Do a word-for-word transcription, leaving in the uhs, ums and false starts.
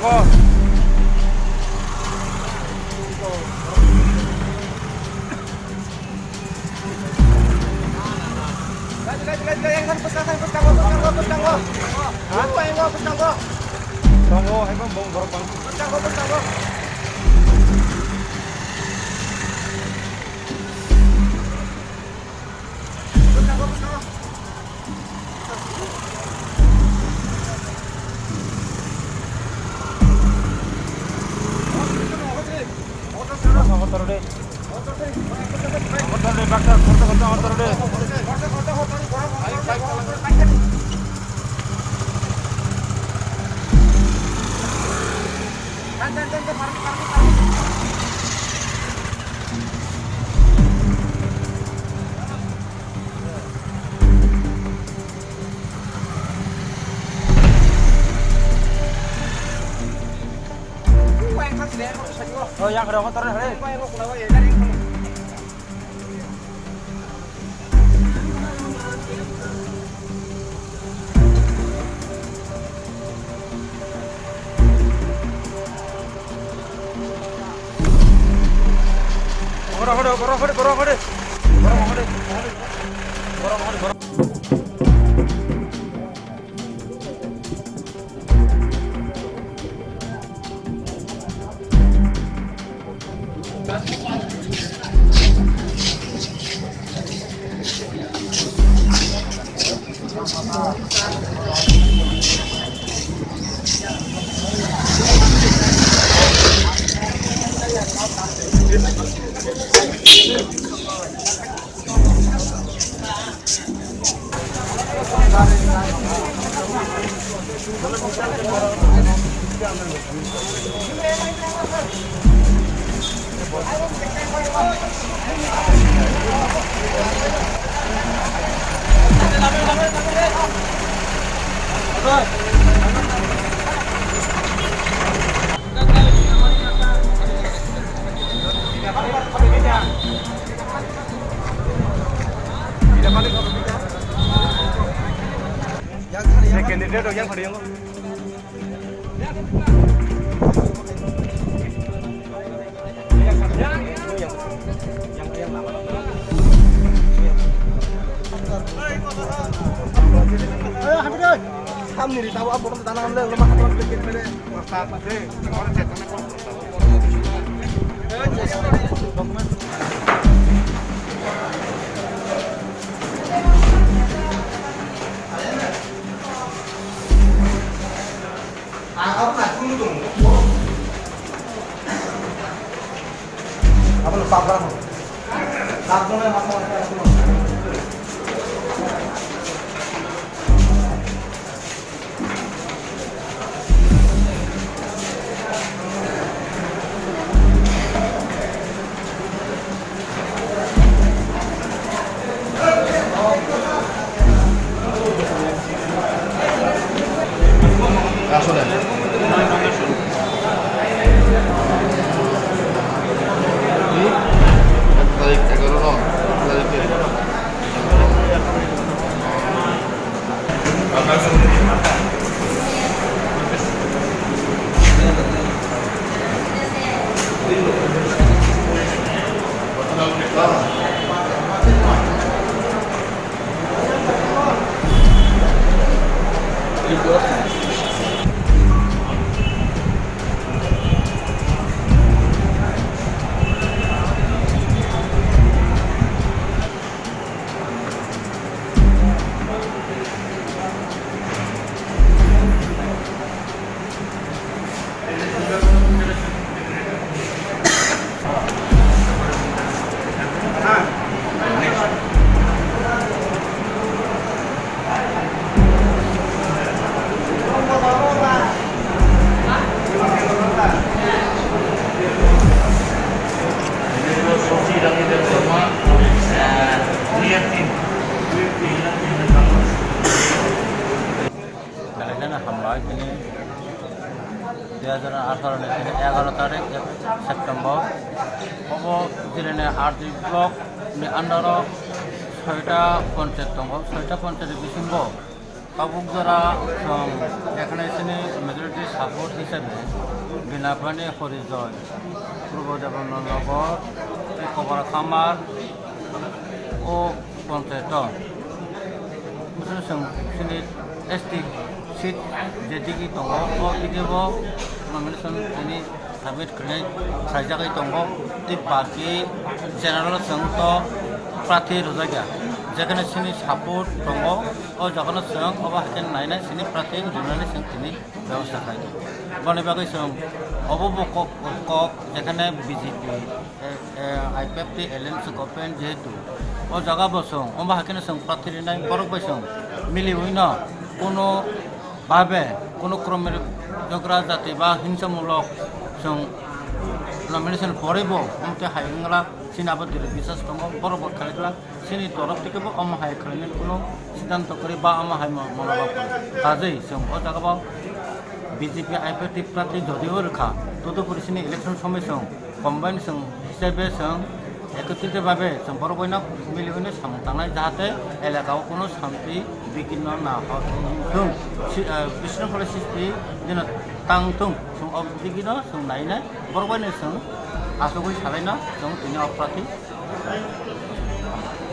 Tongo, hai bang, bong borok bang. Oh, yang ada motor nih. Borok hode, borok hode, borok hode. Borok hode. Borok hode, borok. Candidate yang hari yang Samni ri tabo abo dana le ma khatro ke mere. Belai kheno hambai, tini dui hajar atharo ni tini egaro tarik September. Obo Jirani R D block ni under o soita ponchayat tongo, soita ponchayat ni bisingo Tabuk jora chwng ekhane chini majority support hisabe Binapani Horijoy, Purbo Devannagar, Kobra Khamar, o panchayat o. Bwswk chwng chini S T seat je digi tongo, o digi bo nomination tini submit khlai khlaijagwi tongo, tei baki general chwng to prarthi rwjakya. Jekhane chini support tongo, o jaga no chwng obo hai khe nainai chini prarthi rwnani chwng tini bebosta khlai tongo. Boni bagwi chwng obo bo kok, kok jekhane B J P, eh, eh, I P F T alliance government jehetu, o jaga bo chwng omo hai kheno chwng prarthi rinai borok bai chwng miliwi no kono babe kono kromir jogra jati ba hingsamulok chwng nomination porwi bo omo tei hai wngla chini abo diri bisas tongo borok bo khlai glak. Chini torof theke bo omo hai khlainani kuno siddhanto kwrwi ba omo hai mo-, monoba kwrwi. Kajwi chwng o jaga bo B J P I P F T prarthi jodi o rwkha, todopori chini election somoi chwng combine chwng hisabe chwng ekotrit babe chwng borok bai no mili oi no samung tangnai, jahate elaka o kuno shanti bighno na ho thung, si-, eh, bishnu phole sisti jeno tang thung, chwng o bighno chwng nai nai borok bai no chwng achugwi salai no chwng tini o prarthi.